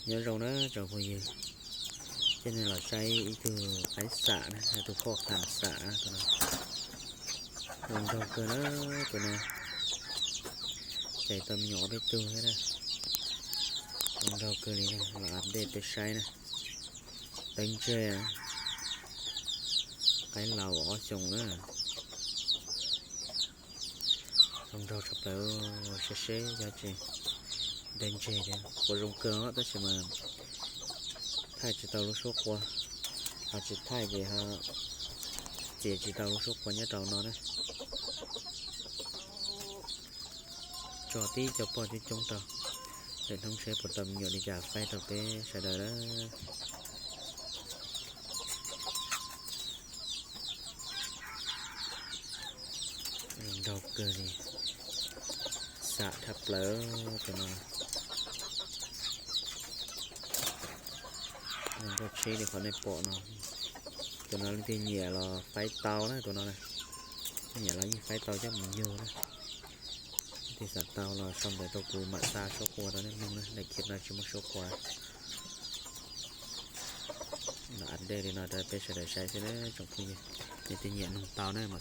Nyob zoo na tsoom phooj ywg, coj nej los saib ib tug qaib xam na, tus phoj qham xam na, tus no zoo nraug kawg na, tus no cais tau me nyuam ob peb tug thiab na, zoo nraug kawg li na, los update peb saib na. Teeb ntseg, qaib laus ob xyoos na. Zoo nraug tshaj plaws, seb seb yog tsis dai ntseg thiab, quas zoo kawg os, tab sis mas thaij tsis tau lub suab qua, ho tsis thaij ces ho txiav tsis tau lub suab qua nyob rau no na. Tso tib co poj coob coob rau, lwm hnub seb puas tau me nyuam li cas faib rau peb sawv daws na. Zoo nraug kawg li, xam tshaj plaws tus no. Zoo nkauj tshib li qhov nej pom no. Tus no leej twg nyiam los faib tau na, tus no na. Nyiam los yeej faib tau coj mus yug na. Leej twg xav tau los sau ntawv rau kuv mam xa suab qua rau nej mloog na, daim clip no tsis muaj suab qua. Los update li no rau peb sawv daws saib xwb na tsoom phooj ywg. Leej twg nyiam mloog tau na mam